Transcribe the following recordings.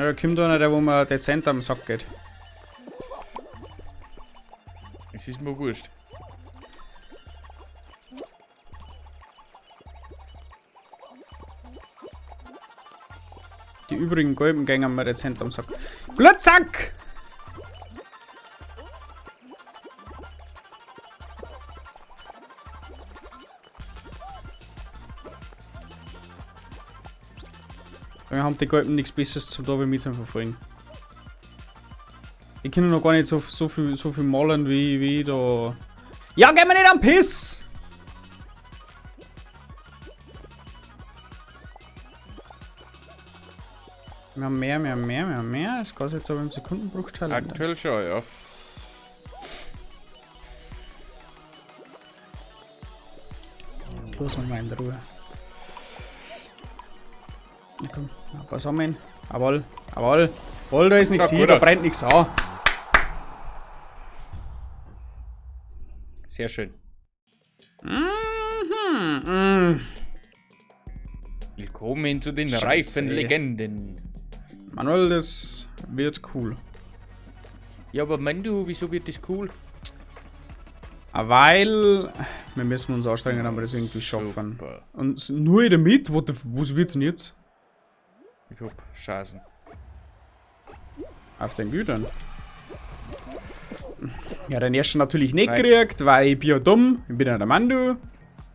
Ja, da kommt einer, der wo mir dezent am Sack geht. Es ist mir wurscht. Die übrigen gelben gängen mir dezent am Sack. Blutsack! Wir haben die Gelben nichts Besseres zum da wie mich zum Verfolgen. Ich kann noch gar nicht so viel malen wie da. Ja, geh mir nicht am Piss! Wir haben mehr. Das kann sich jetzt aber im Sekundenbruchteil ändern. Aktuell schon, ja. Los, mal in Ruhe. Na komm, ein paar sammeln. Jawohl, jawohl. Jawohl, da ist nichts hier, da brennt nichts an. Sehr schön. Mhm. Willkommen zu den Reifenlegenden. Manuel, das wird cool. Ja, aber Mandu, wieso wird das cool? Weil wir müssen uns anstrengen, aber das irgendwie schaffen. Super. Und nur in der Mitte? Was wird's denn jetzt? Ich hab Chancen. Auf den Gütern. Ja, den ersten natürlich nicht gekriegt, weil ich bin ja dumm. Ich bin ja der Mandu.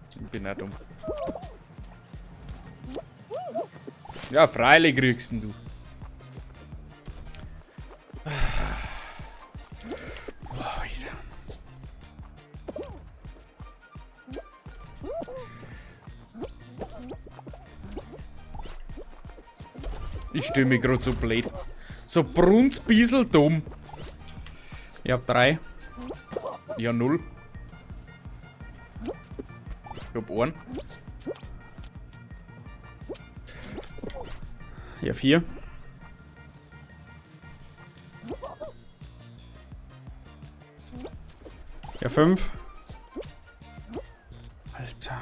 Ich bin auch dumm. Ja, freilich kriegst du. Boah, Alter. Ich stelle mich grad so blöd. So brunzbiesel dumm. Ich hab 3. Ich hab 0. Ich hab 1. Ja, 4. Ja, 5. Alter.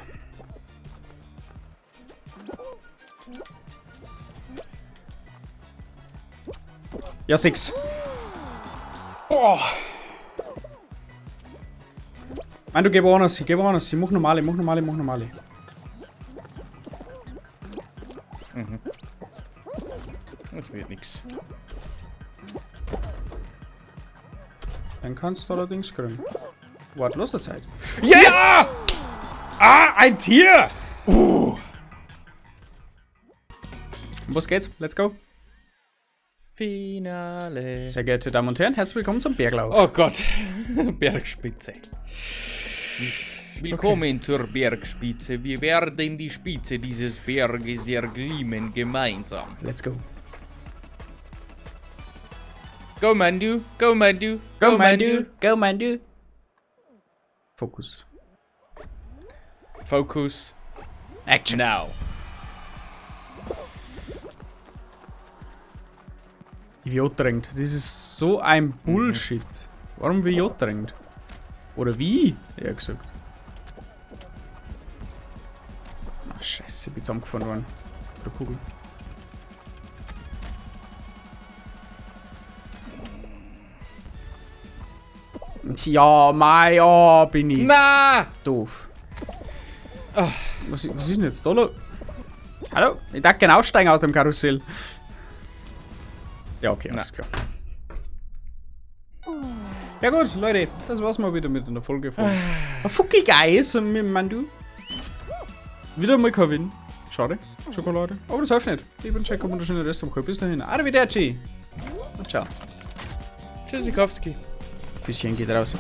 Ja, 6. Boah. Nein, du geh woanders, ich geh woanders. Ich mach normale, ich mach normale, ich mach normale. Mhm. Das wird nix. Dann kannst du allerdings kriegen. Warte, los der Zeit. Yes! Ja! Ah, ein Tier! Um was geht's? Let's go. Finale. Sehr geehrte Damen und Herren, herzlich willkommen zum Berglauf. Oh Gott, Bergspitze. Willkommen zur Bergspitze. Wir werden die Spitze dieses Berges erklimmen gemeinsam. Let's go. Go Mandu, go Mandu, go Mandu, go Mandu. Fokus. Focus. Action. Now. Wie anstrengend. Das ist so ein Bullshit. Warum wie anstrengend? Oder wie? Eher gesagt. Ach, scheiße, ich bin zusammengefahren worden. Der Kugel. Ja, mei, oh, bin ich. Na! Doof. Was ist denn jetzt da los? Hallo? Ich darf gerne aussteigen aus dem Karussell. Ja, okay, alles klar. Ja gut, Leute, das war's mal wieder mit einer Folge von Fucky Guys mit Mandu. Wieder mal kein Win. Schade, Schokolade. Aber das hilft nicht. Ich wünsche euch eine wunderschöne Restwoche. Bis dahin. Arrivederci. Und ciao. Tschüssikowski. Küsschen geht raus.